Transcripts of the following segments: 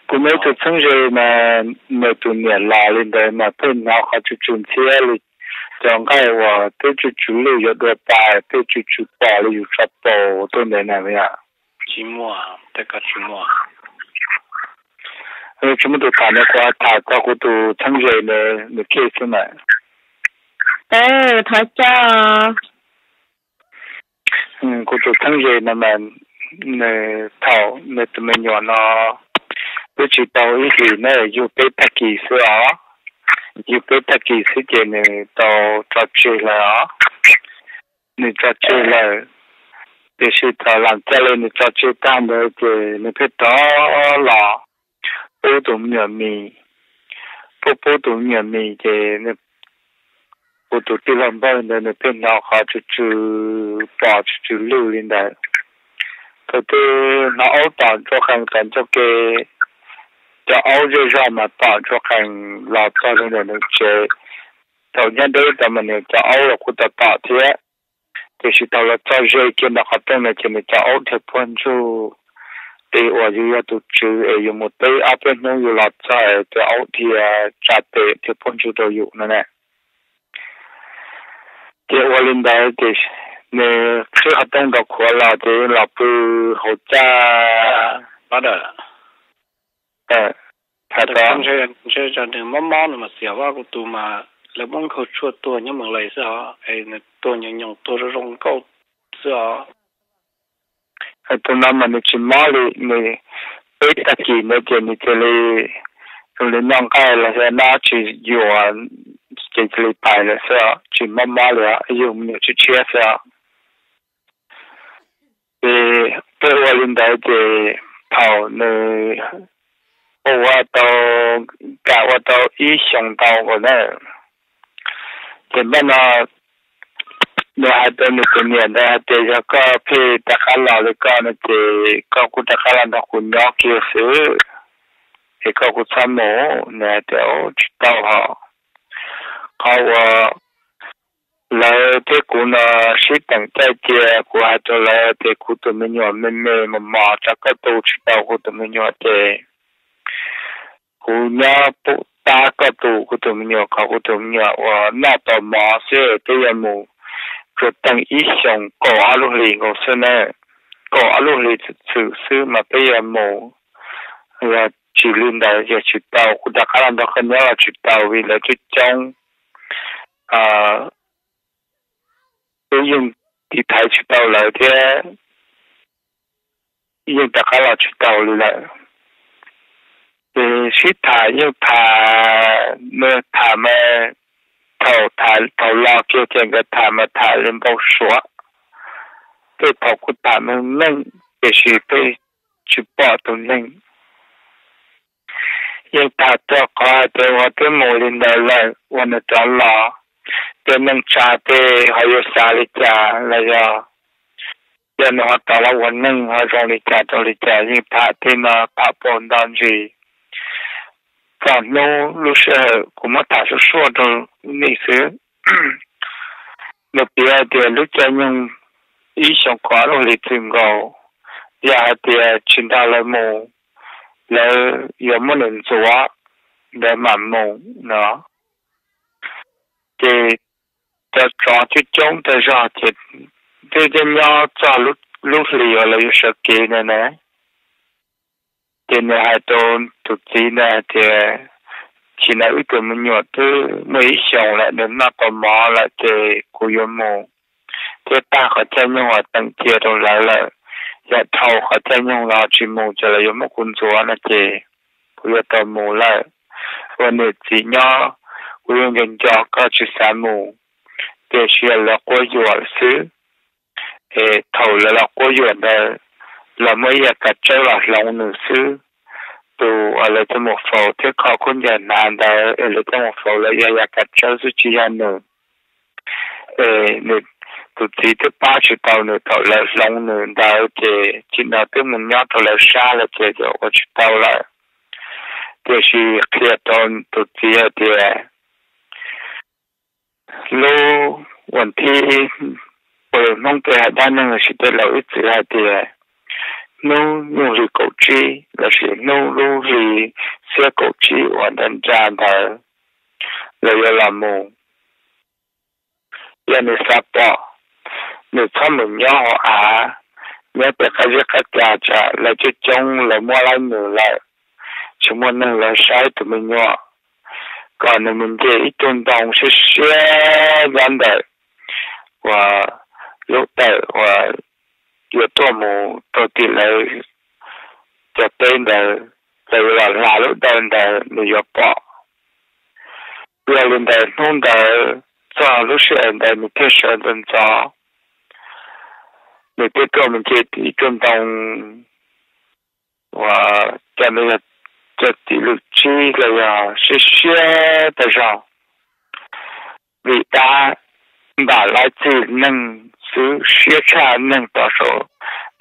Kuv muaj ib tug txheeb ze mas nws tus niam los li ntawd mas pheej hnov qhov tsw tsw ntxhiab li cov nqaij uas twb tsw tsw lwj yuav dua pa, pheej tsw tsw pom li yus tso paus tuaj ntawd na. Tsis muaj tus tham no, kuv tham txog kuv tus txheeb ze nws kiag xwb mas. Thov caw. Kuv tus txheeb ze no mas nws thaum nws tus me nyuam no twb tsis tau ib hlis na, yug peb tag kis xwb os, yug peb tag kis xwb ces nws tau tso tseg lawm os. Nws tso tseg lawm, tiam sis thaum lam ca li nws tso tseg tag ntawd ces nws pheej rov los pub tus me nyuam mis, pub pub tus me nyuam mis ces kuv tus tij laug npawg ntawd nws pheej hnov qhov tsw tsw pom tsw tsw lwj li ntawd. Thaum twg hnov aub tom ntsuag qees tom ncauj ke, cov aub zej zog mas tom ntsuag qees los txog li ntawm nws tsev. Thaum nyob deb tod mas nws cov aub los kuj tom tom thiab, tiam sis thaum los txog ze kiag ntawm qhov rooj no ces nws cov aub dhia puag ntsug. Qis uas yus yog tus tswv es yus mus teb ob peb hnub yus los txog es cov aub dhia tsa tes dhia puag ntsug rau yus no na. Ces ua li ntawd ces nws qhib qhov rooj rau khuav los ces los pw hauv caj. Ntshe nws mob mob nws mas xiam, kuv tus mas lawv muab nkhaus tshuaj tuag nyob Moos Lais xwb os, es nws tuag nyoos nyoos tuag zoo zoo nkauj xwb os. Tus no mas nws tsis mob li, nws peb tag kis ntawd ces nws cia li, zoo li noj nqaij los yog noj tsis yuam ces cia li pais lawm xwb, tsis mob mob li, yug me nyuam tshiab tshiab xwb. Ces peb ua li ntawd ces thaum nws ua tau, kam ua tau ib xyoos ntau nkaus na, ces npaj no nws hais rau nws tus niam ntawd hais tias yog koj pheej rov qab los li koj no ces koj kuj rov qab los nrog kuv nyob kiag xwb, es koj kuj txhob mus. Nws hais tias tsis tau hos, qhov uas lawv thiab kuv no sib teem caij cia, kuv hais rau lawv tias kuv tus me nyuam me me mos mos tsam koj tu tsis tau kuv tus me nyuam ces kuv nyob pab koj tu kuv tus me nyuam kom kuv tus me nyuam uas noj tau mov xwb, peb yuav mus tsuas teem ib xyoos kaum ob lub hlis nkaus xwb na, kaum ob lub hlis txwm xwb mas peb yuav mus. Yog tsis li ntawd yog tsis tau, kuv rov qab los nrog koj nyob los tsis tau vim lawv coob coob, peb yeej tiv thaiv tsis tau lawv thiab yeej rov qab los tsis tau li lawm. Ces sib tham yeej tham, nws tham mas thaum, thaum los kiag ces nkawd tham mas tham li npau suav, tej thaum kuj tham meej meej tiam sis peb tsis pom tus neeg. Yeej tham txog qhov hais tias uas twb mus li ntawd lawm uas nws rov los, tej neej tsa tej ho yuav xav li cas los yog yog nws ho rov los ua neeg ho zoo li cas rau li cas, yeej tham tej no tham pauj ntau ntsis. Txog hnub lub sij hawm kuv muab tham suaj suaj rau nej xwb. Nws piav hais tias lub caij nyoog ib xyoos kaum ob lub hlis txwm nkaus, yog hais tias tsis nrog lawv mus, lawv yuav muab nws ntxuav, lawv mam mus no. Ces cov tsov coob coob tag zog ces twb nyob txog lub hlis uas lawv yuav sawv kev ntawd na. Ces nws hais rau tus txiv ntawd hais tias, sim no wb tus me nyuam twb muaj ib xyoos lawm, nws noj tau mov lawm ces kuv yuav mus, thiab tag qhov caij nyoog uas teem cia rau lawv lawm. Yog dhau qhov caij nyoog los tsis mus ces lawv yuav muab kuv ntxuav no ces kuv yuav tau mus lawm. Ua niam txiv nyob, kuv yeej nco nco koj tsis xav mus, tiam sis lawv quab yuam xwb. Es thaum lawv los quab yuam ntawd, los muaj ib yam kav tsawb los hloov nws xwb. Tus uas lawv coj mus faus thiab kho khaub ncaws hnav ntawd es lawv coj mus faus lawv yog yam kav tsawb xwb tsis yog nws. Es nws, tus txiv twb pab tsis tau nws thaum lawv hloov nws ntawd ces sim no twb mus nyob rau lawv sab lawm ces ua tsis tau lawm. Tiam sis qhia rau tus txiv hais tias lub uas thib, uas Hmoob tej hais dab neeg los sis tej laus ib txwm hais tias hnub nyoog hli kaum tsib lossis hnub lub hli xiab kaum tsib uas nra nra ntawd lawv yuav los mus. Yog nws xav pom, nws txhob mus nyob hauv av, nyob pem qab zeb qab ca tsam lawv coob coob lawv muab laib nws lawm, tsis muaj neeg los saib tus me nyuam. Kom nws mus nce ib tug ntoo siab siab nyob ntawm uas lub tawm uas yuav tuaj mus rau tim lawv cov teb ntawd, lawv yuav los hla lub dawm ntawd nws yuav pom. Yog li ntawd hnub ntawd txog lub sij hawm ntawd nws thiaj sawv ntxov ntxov, nws thiaj tuaj mus nce ib tug ntoo uas cov ntawd yog cov txiv lwm tsib los yog siab siab tag zog, vim dab npam laib txij neeg xwb, siab tshaj neeg tom saum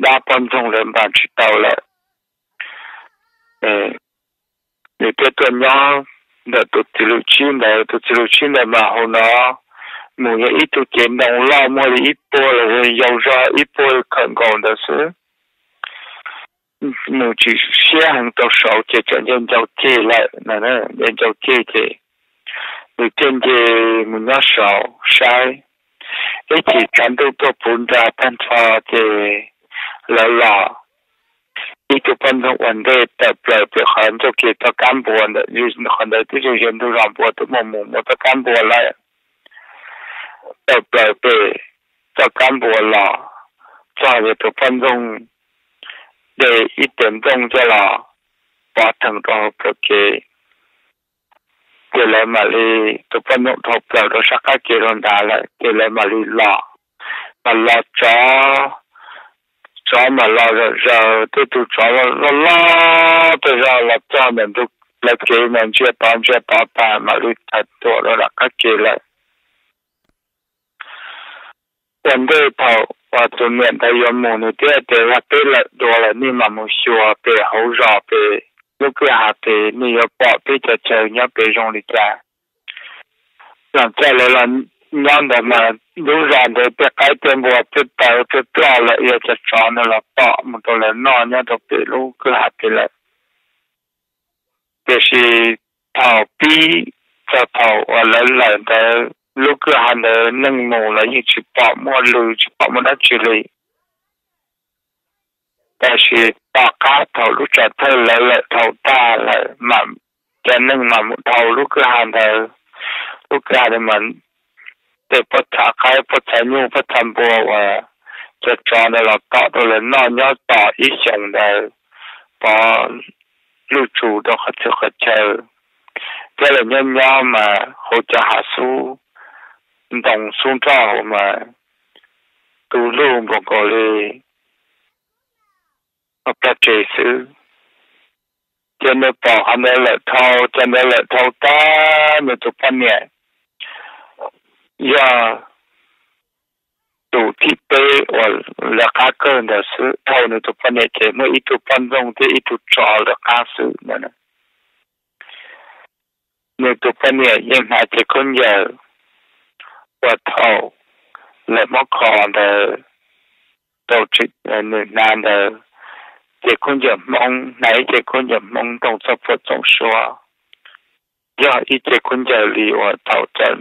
dab poj ntxoog lawv npam tsis tau lawm. Nws thiaj tuaj nyob ntawm tus txiv lwm tsib ntawd. Tus txiv lwm tsib ntawd mas hauv no mus yog ib tug cev ntoo loj muaj li ib puag los yog yau zog ib puag khawm nkaus ntawd xwb. Mus tsis siab heev rau saud ces txawm nce ncau ceg lawm, nce ncau ceg ces nws thiaj nce mus nyob saud saib. Ib chim tshav ntuj tuaj puv nra tag nrho ces lawv los, ib tug poj ntxoog ua ntej tawm plaws pem qhov ncauj ke txoj kab npua ntawd, qhov ntawd twb ze ze ntug zos npua twb muaj mus muaj txoj kab npua lawm. Tawm plaws pem txoj kab npua los txog, yog tus poj ntxoog de ib tes ntxooj coj los pov theem rau hauv plawv kev. Ces lawv mam li, tus poj ntxoog dhau plaws rau sab qab kev rau nrad lawm ces lawv mam li los. Mas los tsov, tsov mas los zom zaws, tej tus tsov loj loj tag zog los txog ntawm ntug plawv kev mas ntsia tod ntsia tod tas mam li tawm tuam rau nram qab kev lawm. Ua ntej thaum uas tus niam ntawd yuav mus nws thiaj tias, yog peb lawm dua lawm nej mam mus xyuas pem hauv zos pem lub kwj ha pem, nej yuav pom peb cov chaw nyob pem zoo li cas. Los txog lawv los nyob ntawd mas lub zos ntawd tej qaib tej npua tej taws tej ploj lawm, yog cov tsov ntawd los tom mus rau lawv noj nyob rau pem lub kwj ha pem lawm. Tiam sis thaum pib txog thaum uas lawv lawm ntawd lub kwj ha ntawd neeg mus los yeej tsis pom muaj lw tsis pom muaj dab tsi li. Tab sis tom qab thaum lub tsam thawj lawv lawm dhau tag lawm, cov neeg mas mus dhau lub kwj ha ntawd, lub kwj ha ntawd mas tej pob txha qaib pob txha nyuj pob txha npua uas cov tsov ntawd los tom rau lawv noj nyob tom ib xyoos ntawd, pov luj tsus rau qhov txhia qhov chaw. Thiab lawv nyob nyob mas hauv cov hav xub ntoo xub nroj hauv mas tu luj npaum nkaus li ob plag tsev xwb. Ces nws pom qhov ntawd lawm dhau, cov ntawd lawm dhau tag, nws tus poj niam yog tus thib peb uas lawv qab kawg ntawd xwb. Dhau nws tus poj niam ces muaj ib tug poj ntxoog thiab ib tug tsov lawv qab xwb ntawd. Nws tus poj niam yeej hnav cev khaub ncaws uas thaum lawv muab kho ntawd rau, nws hnav ntawd, cev khaub ncaws Hmoob, hnav ib cev khaub ncaws Hmoob ntoo txoj phuam txoom suab, yog ib cev khaub ncaws li uas thaum cov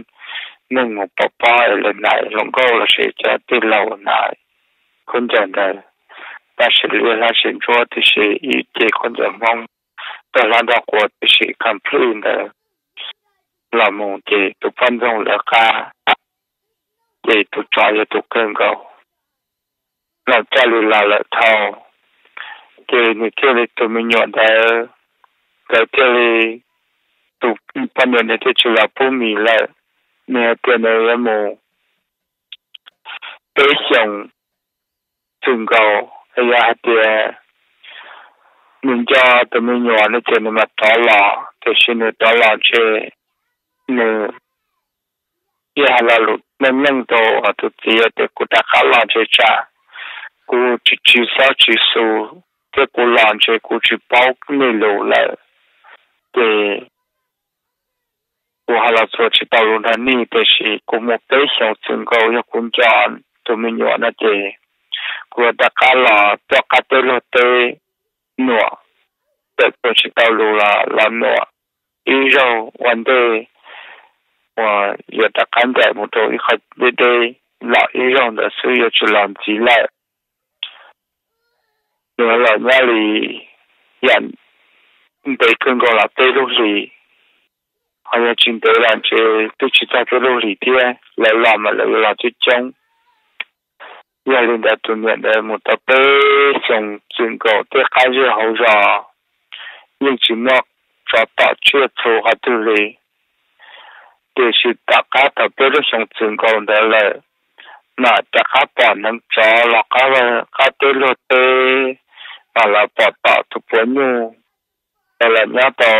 neeg mus pov pob es lawv hnav hluas nkauj lossis cov tij laug hnav khaub ncaws ntawd, tab sis liab hlab tsis ntsuab tib si, ib cev khaub ncaws Hmoob toj hlab nroj quav tib si complete ntawd los mus ces tus poj ntxoog lawv qab, ces tus tsov yog tus kawg nkaus. Los txoj li los lawm dhau, ces nws thiaj li, tus me nyuam ntawd, nkawd thiaj li, tus poj niam ntawd thiaj tsis los pub mis lawm. Nws hais tias nws yuav mus peb xyoos txwm nkaus, yog hais tias nws nco tus me nyuam no ces nws mam rov los, tiam sis nws rov los ntshe nws yeej hais lo lus neej neej rau tus txiv tias kuv rov qab los ntshe tsam kuv tsis tsis xob tsis xus thiab kuv los ntshe kuv tsis paub nej lus lawm, ces kuv ho los txuas tsis tau lus nrog nej, tiam sis kuv mus peb xyoos txwm nkaus, yog kuv nco tus me nyuam no ces kuv rov qab los tuaj qab teb luag teb nuam, tawm tuaj tsis tau lus los los nuam ib zaug ua ntej uas yuav rov qab ncaim mus rau ib qho deb deb los ib zaug ntawd xwb, yuav tsis los ntxiv lawm. Nws los nyob li yam ntev kawg nkaus los peb lub hlis, ho yog tsis ntev los ntshe twb tsis txog peb lub hlis thiab, lawv los mas lawv yuav los coob coob. Yog li ntawd tus niam ntawd mus tau peb xyoos txwm nkaus tej qab zej hauv zos yeej tsis muaj tsov tom tsiaj txhu qhov twg li. Tiam sis tom qab thaum peb lub xyoos txwm nkaus ntawd lawm, mam rov qab pom neev tsov los qab teb luag teb, mas los pom tom tus puav nyuj, los nyob tau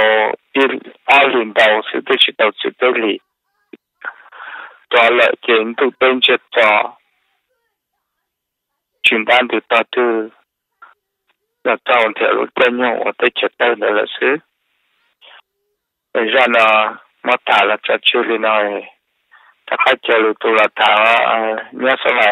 ib ob hlis ntau xwb twb tsis tau txwm peb hlis, rov lawm ces ntuj teb ntsiag to, tsis ntab ntws tog twg, los tau nrhiav lub caij nyoog ua teb chaws tawg ntawd lawm xwb. Zaj no muab tham los tso tseg li no, rov qab caw lwm tus los tham, nyob zoo na.